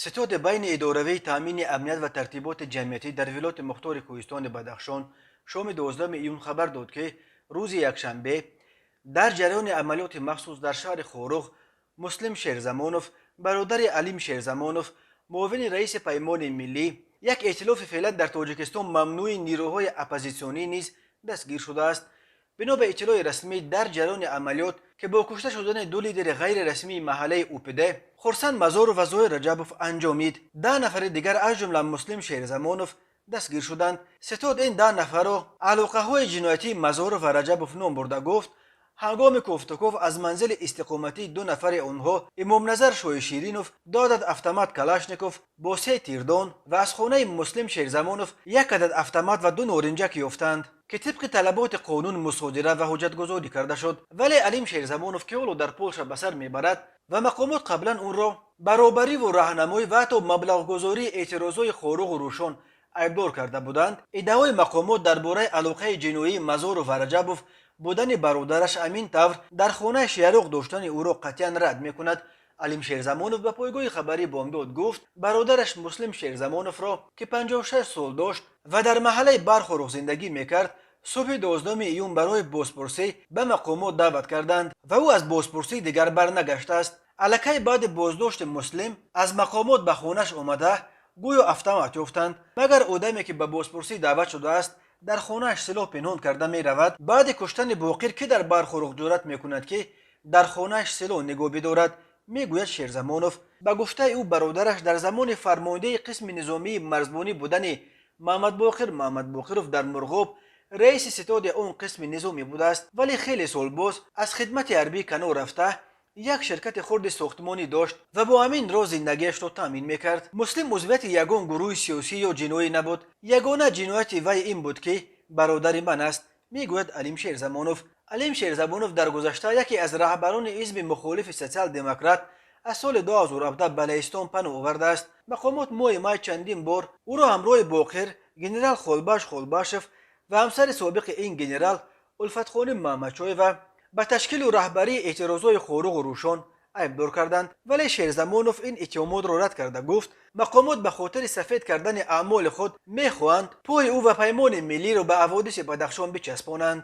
Ситоди байни идоравии таъмини амният ва тартиботи ҷамъиятӣ дар вилояти мухтори кӯҳистони Бадахшон шоми 12 июн хабар дод, ки рӯзи якшанбе дар ҷараёни амалиёти махсус дар шаҳри Хоруғ Муслим Шерзамонов, бародари Алим Шерзамонов, муовини раиси Паймони миллӣ, як эътилофи феълан дар Тоҷикистон мамнӯи нирӯҳои оппозитсионӣ, низ дастгир шудааст. Бино ба иттилои расмӣ, дар ҷараёни амалиёт, ки бо кушта шудани ду лидери ғайрирасмии маҳаллаи УПД, Хурсанд Мазоров ва Зоир Раҷабов, анҷомид, 10 нафари дигар, аз ҷумла Муслим Шерзамонов, дастгир шуданд. Ситод ин 10 нафарро алоқаҳои ҷиноятии Мазоров ва Раҷабов ном бурда, гуфт, ҳангоми кофтуков аз манзили истиқоматии ду нафари онҳо, Имомназар Шоҳиширинов, ду адад автомат Калашников бо се тирдон ва аз хонаи Муслим Шерзамонов як адад автомат ва ду норинҷак ёфтанд, ки тибқи талаботи қонун мусодира ва ҳуҷҷатгузорӣ карда шуд. Вале Алим Шерзамонов, ки ҳоло дар Полша ба сар мебарад ва мақомот қаблан ӯро баробариву раҳнамоӣ ва ҳатто маблағгузории эътирозҳои Хоруғу Рӯшон айбдор карда буданд, иддаои мақомот дар бораи алоқаи ҷиноии Мазоров ва Раҷабов будани бародараш, ҳамин тавр дар хонааш яроқ доштани ӯро қатъиян рад мекунад. Алим Шерзамонов ба пойгоҳи хабарии Бомдод гуфт, бародараш Муслим Шерзамоновро, ки 56 сол дошт ва дар маҳаллаи Бархоруғ зиндагӣ мекард, субҳи 12 июн барои бозпурсӣ ба мақомот даъват карданд ва ӯ аз бозпурсӣ дигар барнагаштааст. Аллакай баъди боздошти Муслим аз мақомот ба хонааш омада, гӯё автомат ёфтанд. Магар одаме, ки ба бозпурсӣ даъват шудааст, дар хонааш силоҳ пинҳон карда меравад? Баъди куштани Боқир, кӣ дар Бархоруғ ҷуръат мекунад, ки дар хонааш силоҳ нигоҳ бидорад? Мегӯяд Шерзамонов. Ба гуфтаи ӯ, бародараш дар замони фармондеҳи қисми низомии марзбонӣ будани Маҳмадбоқир Маҳмадбоқиров дар Мурғоб раиси ситоди он қисми низомӣ будааст, вале хеле сол боз аз хидмати ҳарбӣ канор рафта, як ширкати хурди сохтмонӣ дошт ва бо ҳамин роҳ зиндагиашро таъмин мекард. Муслим узвияти ягон гурӯҳи сиёсӣ ё ҷиноӣ набуд. Ягона ҷинояти вай ин буд, ки бародари ман аст, мегӯяд Алим Шерзамонов. Алим Шерзамонов дар гузашта яке аз раҳбарони ҳизби мухолифи Социал-демократ аз соли 2017 ба Лаҳистон паноҳ овардааст. Мақомот моҳи май чандин бор ӯро ҳамроҳи Боқир, генерал Холбаш Холбашев ва ҳамсари собиқи ин генерал, Улфатхоним Маҳмадшоева, ба ташкилу раҳбарии эътирозҳои Хоруғу Рӯшон айбдор карданд. Вале Шерзамонов ин иттиҳомотро рад карда, гуфт, мақомот ба хотири сафед кардани аъмоли худ мехоҳанд пои ӯ ва Паймони миллиро ба ҳаводиси Бадахшон бичаспонанд.